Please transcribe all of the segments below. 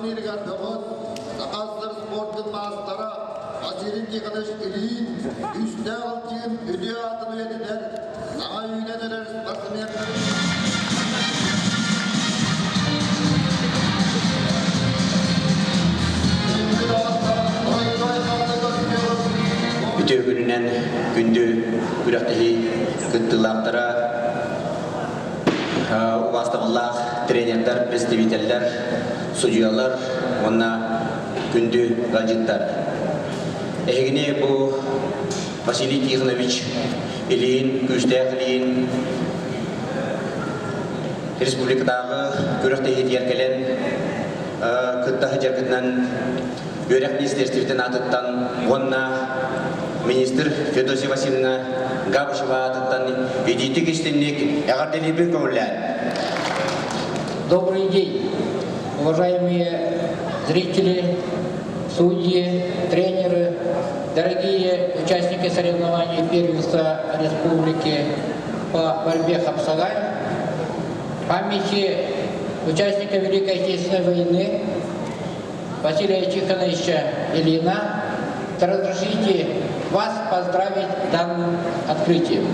турнирыгар бөҕөс, Саха СССР спордун маастара Василий Тихонович Ильин күүстээх ылдьыын үтүө аатын үйэтитэр, саҥа үүнэн эрэр спортсменнары Үтүө күнүнэн күндү күрэхтэһии кыттыылаахтара, убаастабыллаах тренердэр, представителлэр, судьуйалар уонна күндү ыалдьыттар. Эһигини бу Василий Тихонович Ильин, күүстээх Ильин республикатааҕы күрэхтэһиитигэр кэлэн кытта сылдьаргытынан үөрэх министерствотын аатыттан уонна министр Федосия Васильевна Габышева аатыттан итиитик истинник эҕэрдэлиибин көҥүллээн. Добрый день, уважаемые зрители, судьи, тренеры, дорогие участники соревнований первенства республики по борьбе хапсагай, памяти участника Великой Отечественной войны Василия Тихоновича Ильина, разрешите вас поздравить данным открытием.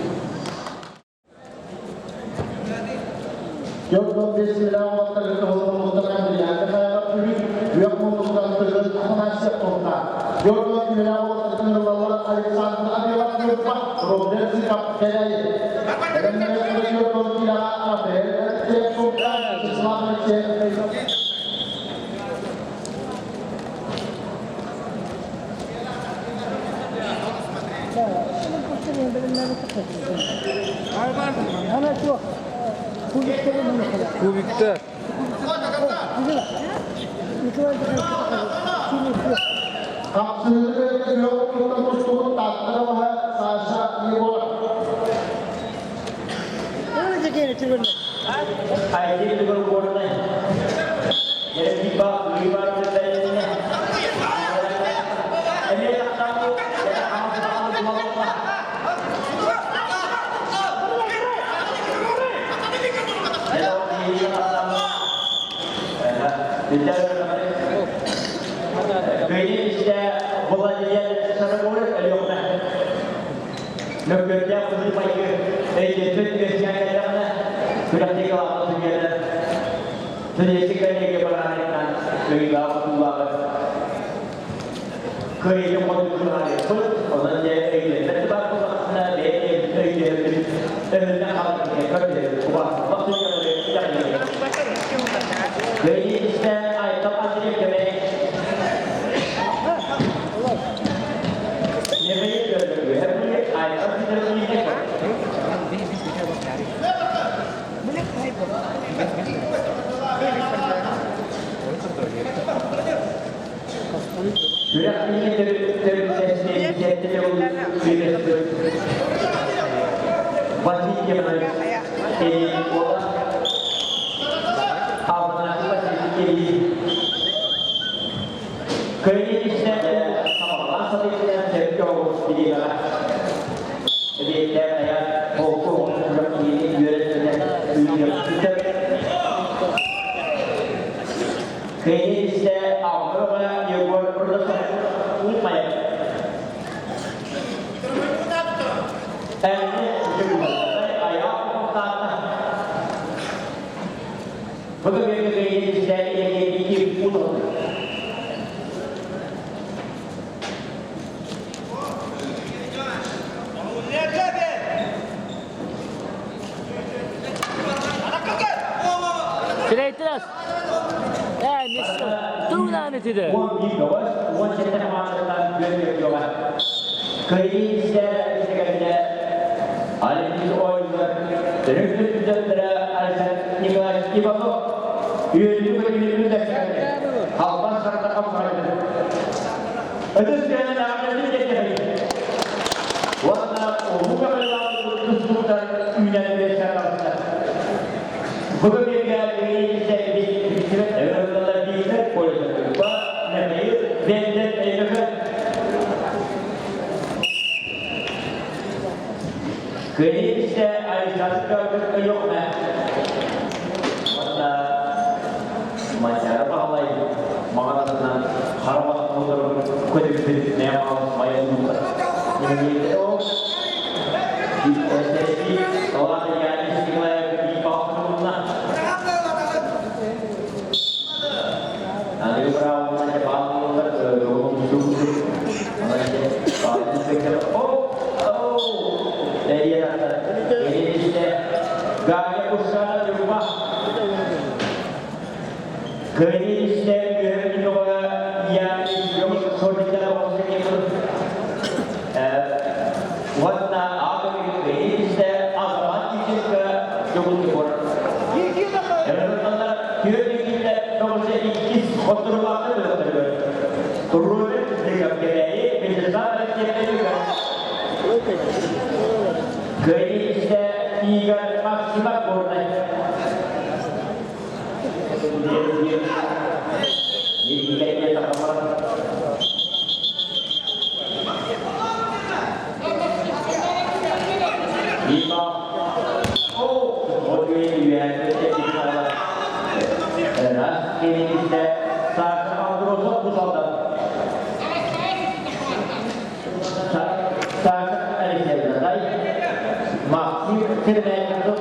Кубикта. Мөккүөрдээх быһыы-майгы өйдөспүт үөскээн кэллэҕинэ, күрэхтэһии кылаабына судьуйалар Судейскай коллегия бырааһынньыктаан кыайыылаах-хотуулааҕы кыайыытын хоту быһаарыахпыт. Онон дьэ өйдөммөт баар буоллахпытына, бэйэ-бэйэбитин өйдөһөрбүт өһүллэн хаалбыт көрдөһөбүт. Убаастабыллаах судьуйалары итэҕэйиэҕиҥ. Кыайыы истэ Айтал Андреев көмөй. Кыайыы сатыытынан сөпкө оҕус бириэмэҕэ эбиэттээн айан холку оҕону турар киһини үөрэн-көтөн үүнүөхсүтэр. Кыайыы истэ Алгыра Егор Протасов уумайар. Әлі аяқ тоқтатты. Бүгін кыайыы истэ иэки уталды. Сирэйтилас. Ээ, тугунан итиде. Николай Иванов Халбан Ытыс тыаһын аҕыйахтык кэтэһэбит уонна улуу кабаллаах тустууктар үүнэн үөскээн барбыттар. Бу көбүөргэ билигин билсибэт ыҥырыллар биирдэр Коля Михаил Вендер Өймөкөөн Кыайыы истэ Александр Өлүөхүмэ уонна Манчаары Баһылай. Көтүппүт Мэҥэ Майа Уонна аҕа Азамат Ильичка Дьогутукор. Эрэннэр түөрт тоҕуса иккис хотурулаахы бөлөхтөрүгэр Роберт Декапкэбээйи Вячеслав Алексеевич Кыайыы Игорь Максимов Горнай. Максим Термәков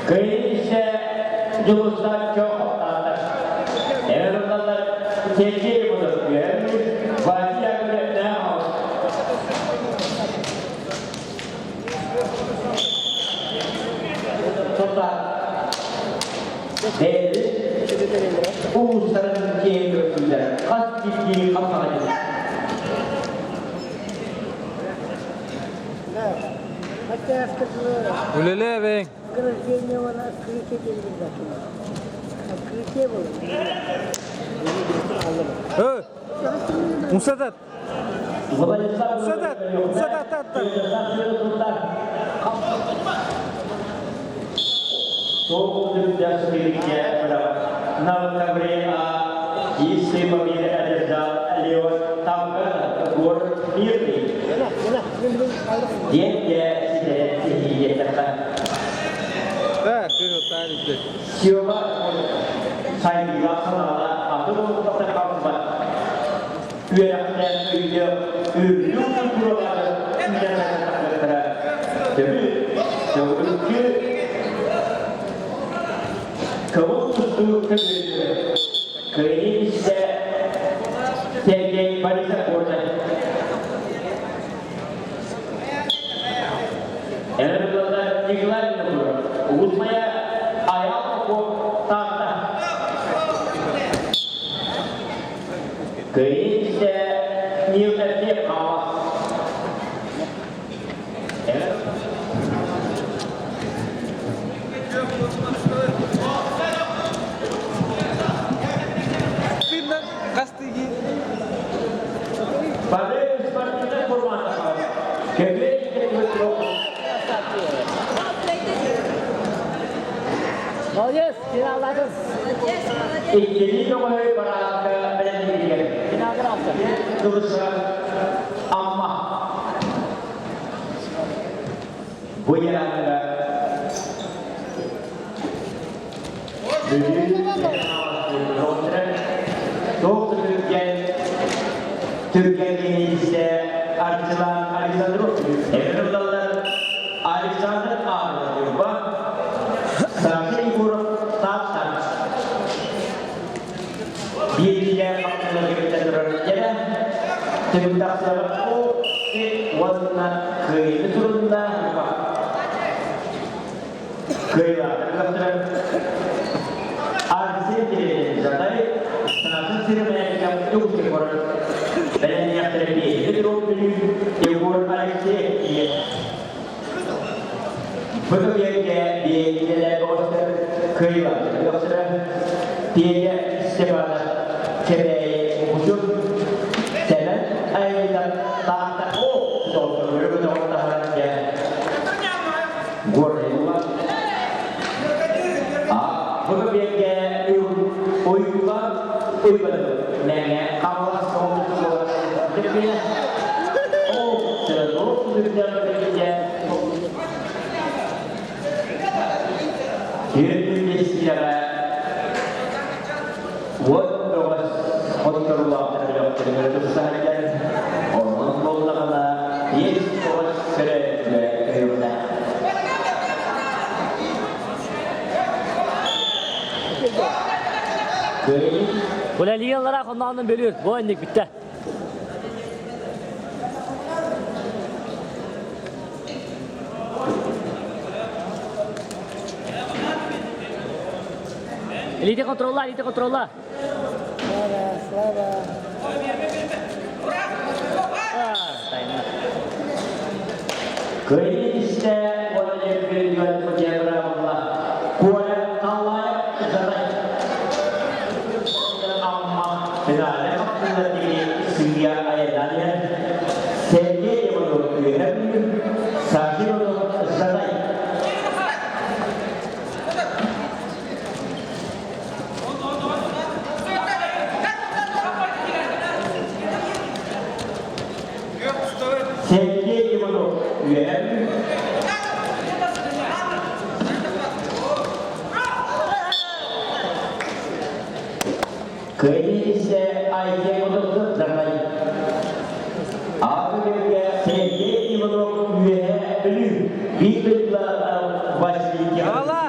Кыайыыса Дьулустаан Чоохоттаатар. Эрэллэр Сергей Водопьянович, Василий Агрегнахов. Сотар. Бэйэбит улуустарын киэҥ көрсүүлэр хас биирдии хамсаҕайын. Үлэлээбэҥ. Ө! Умсатат. Умсатат. Умсатат. Да, Сиоба сайдыылаах санаалаах атын омуктартан хаалсыбат үөрэхтээх өйдөөх үрдүк культуралаах үлэлэрэ төгүрүччү көҥүл тустуу көбүөрүгэр кыайыы истэ Сергей Борисов Горнай Эрэллэр Николай Винокуров Улусмая Айал Попов Таатта Кыайыы истэ Нил Эртиев Хаҥалас Бары спортивнай формата Көбүөр Молодец, финалладың. Иккини көҕүһү бараакка бэлэмнииригэр. Финалга Кылыса Амма. Бу яраныга Бүлүү Туох түргэн түргэнниинсэ Арчылан Александров Эбирдаллар Александр Арнольдова Саша Егоров Таатта Биирдиилээх хапсыһыыларга турар дьэрэ түмүк тахсар уонна кыайыыны турунна кыайыылаахтар көхтөрө Арсен Терентьевич Саатын сирэмэйгэ тугу корон бэлэмниэхтэрэ биэһи Бүлүү Егор Алексеев ийэ Бу кэмҥэ биэйэлэр оҕустар кыайыылаахтар көхтөрө Петя Степанов Кэбээйи Мукучу Сэмэн Айылдан Таатта О толтору көтөҕөр таһааран Горнайга А бу кэмҥэ Уйбан Уйбанов Мэҥэ Хаҥалас бөҕөттөрүгэр тупсаһаргар, онон буоллаҕына 5 тоҕус көрөөччүгэ көһүөхтээх. Кыайыы Үлэлииллэр онноону бөлүр. Бу инник бүттэ. Илиитэ контролла, илиитэ контролла. Слава, слава. А, тайна. Кыайыы истэ уонна дьэргэригэр Бутябрабла Коля Таллаев Жатай Амма финале хапсыылар диэри сыыйа айаннаан иһэр Сергей Иванов Үөһээ Бүлүү, Саша Иванов Жатай. Сергей Иванов Үөһээ Бүлүү. Кыайыы истэ Айсен Иванов Жатай. Ааты Сергей Иванов Үөһээ Бүлүү. Биир дойдулаах Василий Аҕала!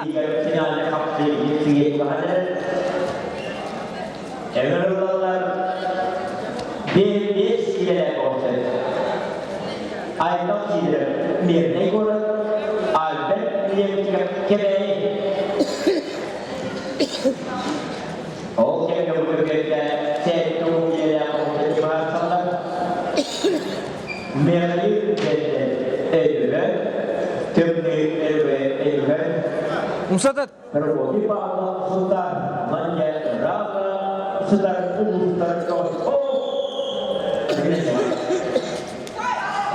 финале хапсыы сыйы Эҥэрылалар 5 киилэлээх оҕустар. Аймах сиидэрэ Мирнэй куорат, Альберт Левчиков Кэбээйи. Ол кэмҥэ бу көргөттэ 70 киилэлээх оҕустар баарсаллар. Михаил Бендер Өймөкөөн, Тымныы Өймөкөөн, Умсатат. Прокопий Павлов Сунтаар, Манньа Рафа сытар улуустар о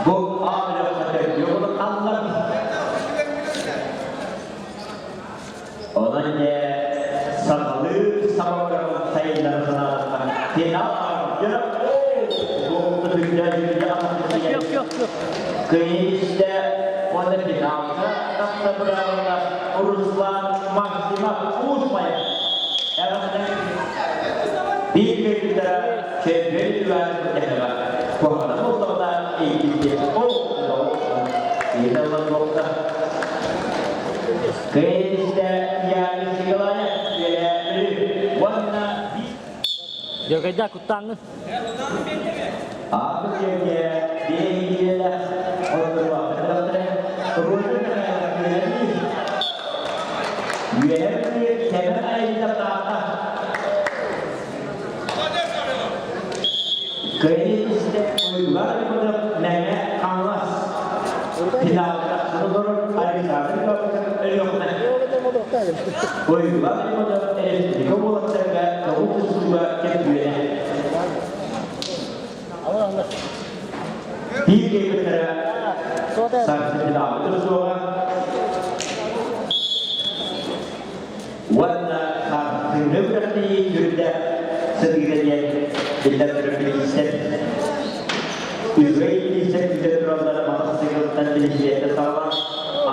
Бу ааллар аллар. Онон дьэ сахалыы сабаҕаларын сайыннара санаатахха финал Yok yok yok. Кыайыыста уонна финалга тахса быраабыла Руслан Максимов Уус-Майа. Биир кыайыылара чемпион түбээн тэһэҕэ. Куһаҕана буоллаҕына иккисти ол Ииталлан буолта. Кыайыыста Янис Николаев Үөһээ Бүлүү уонна Дьөгөйдө куттааҥҥын. Ааппыт сиргэ биэһиилэлэх ордуруохтара Рута Үөһээ Бүлүү Сэмэн айылда таата. Кыайыы истэ Уйгулаах Иванов Мэҥэ Хаҥалас. Финалга тахсан олорор Александр Павлов Өлүөхүмэ. Уйгулаах Иванов республика уолаттарга көҥүл тустууга чөмпүйүөнэ. Биир киһиттэрэ сарсын финалга тустуоҕа. Уонна сарсыҥҥы күрэхтэһии үрдэ сытыыта диэн биллэр көрүҥ Үчүгэй илиистэр күүтэ тураллар матасыыкылтан билиһиэтэ саҕалаан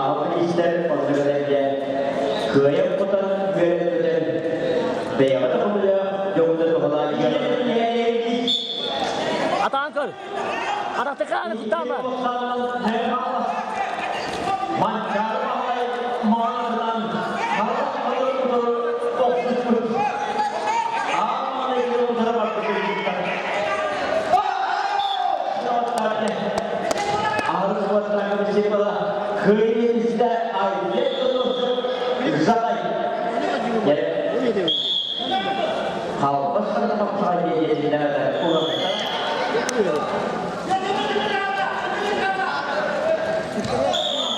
аҕам илиистэр онно кэлэргэ кыайан хотон үөрэн-көтөн бэйэҕэ да көмөлөөх дьоҥҥо да туһалаан Атаан көр. Атахтыкааны куттаама. Манчаары Баһылай маанынан харах халыр охсуспут. Аан маҥнайгы утары барбыт кыргыттар. Аһарыс уоттааҕы бисипала кыайыыста Айбек Затай. Халбас хапсаҕай диэтиннэ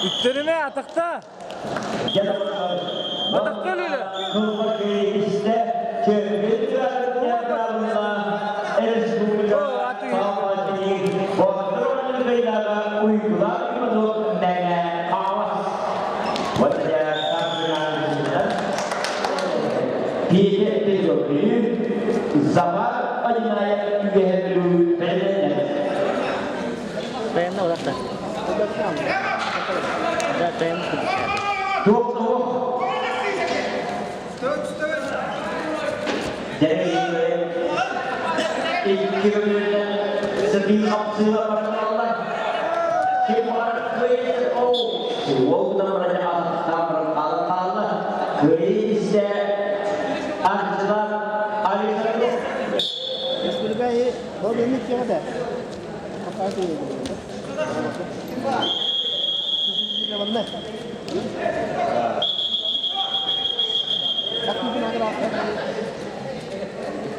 Үттериме атахта. Атахта өлүлэ. Кылбакыйысты республика Замар Одинаев үгэһэ Dayanma odakta. Да, dayanma. Туох Икки көмүллэн сытыы хапсыыла бараллар. Ким барар кыайыы ол уолтан баран ааттаан хаалан хаалла. Кыайыы истэ Арчылан Александров.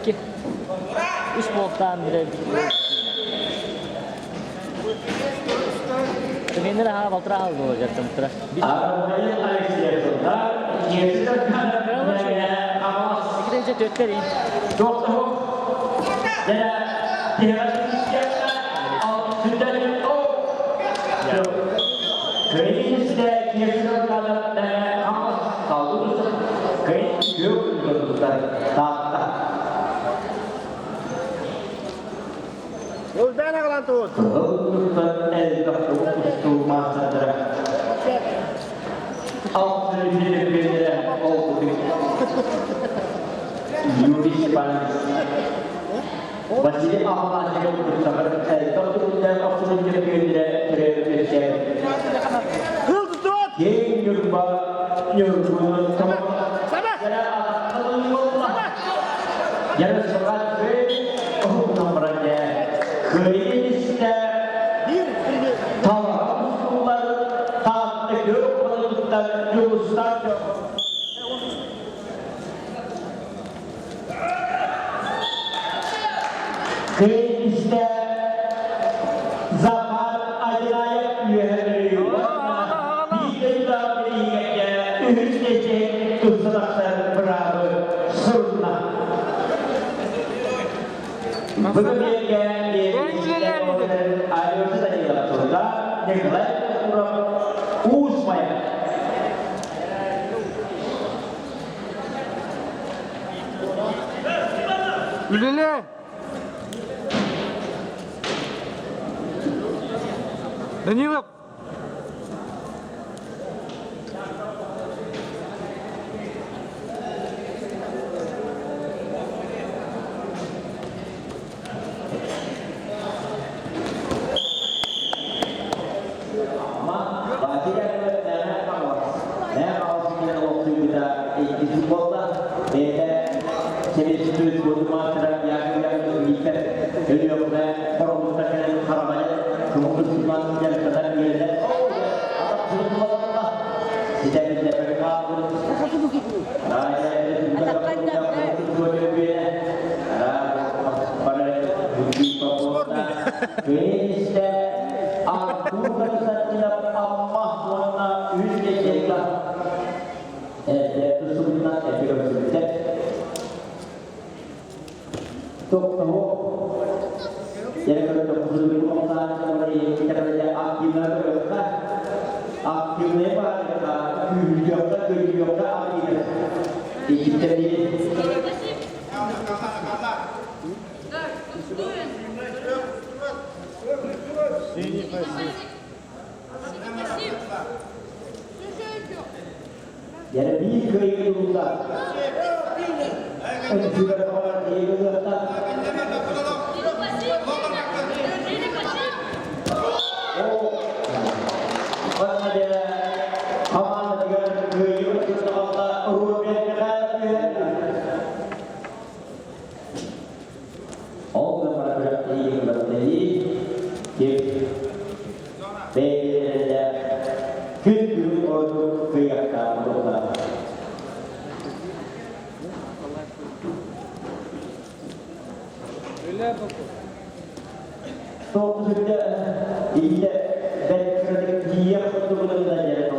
Икки. Үс буолтаан билэр. Тренер аха балтыра алды жаттамтыра. Армия Алексеевна, Иккинчи төттер ин. Юрий Степанович Василий Афанасьев курсаҕар элбэх түмүктээх охсуһууга күөннэрэ төрөөбүт Киэҥ Ньурба Ньургунун Кыайыыста Захар Адинаев үөһэ биир дойдулаах бирииһигэргэ үһүс миэстэ тутса тахсар быраабы сурунна. Бүгүн биэргэ Алеша Данилов турда, Николай Куров Уус Майа. Үлэлээ! Данилов! Артур Константинов Амма уонна үс кэккэ тустубутунан эпи Тохтоо Активная Yani bir köy yolunda Күн ордук кыйактаан буолла. Тоғызында иде бәткірдік құтылығында жері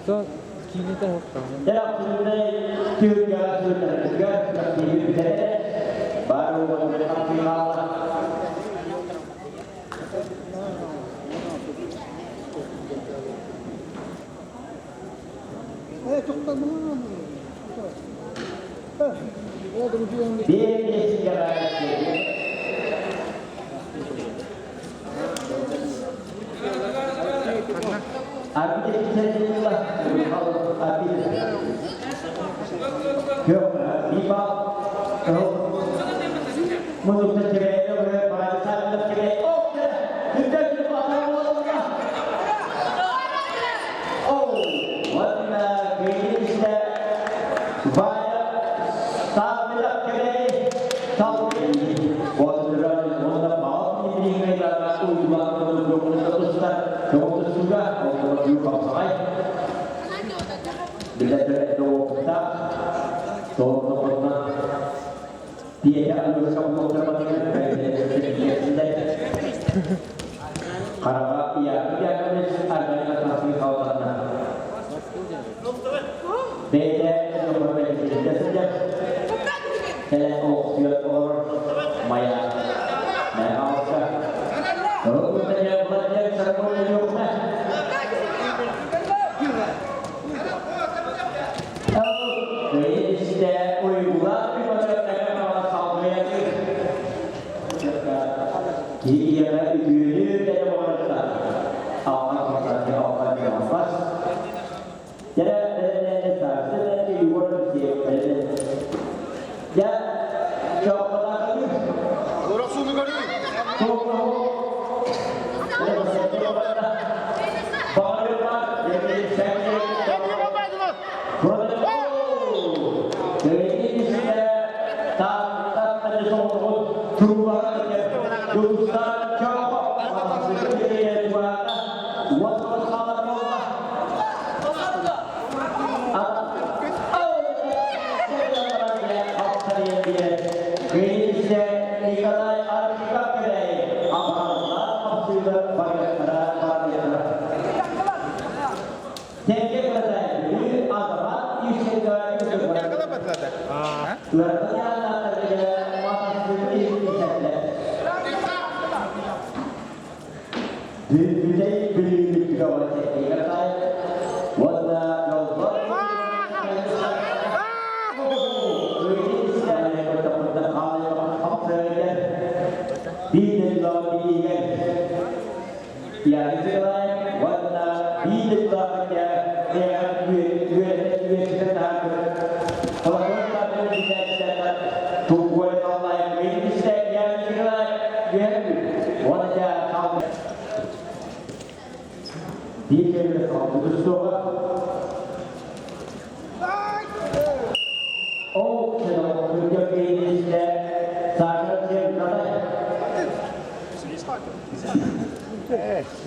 Киинэтэ оһохтоҕуна.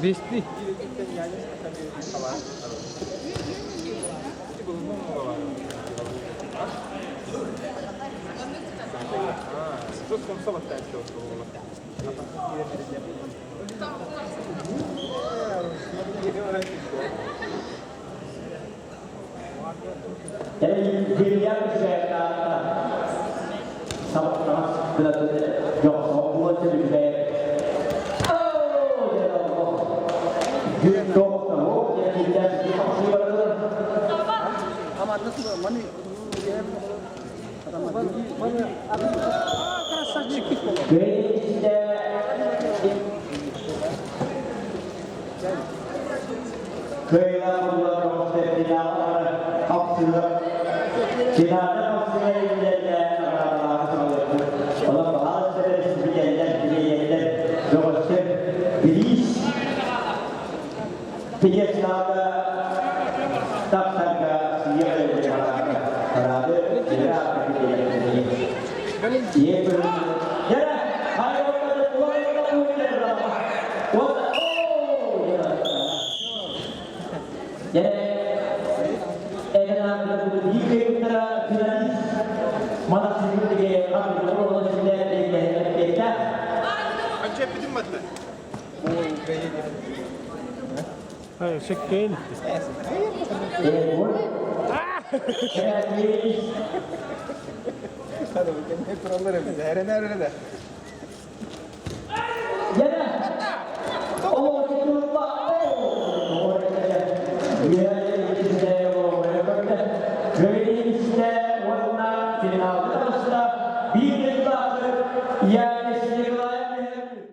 Бести. Шеккен.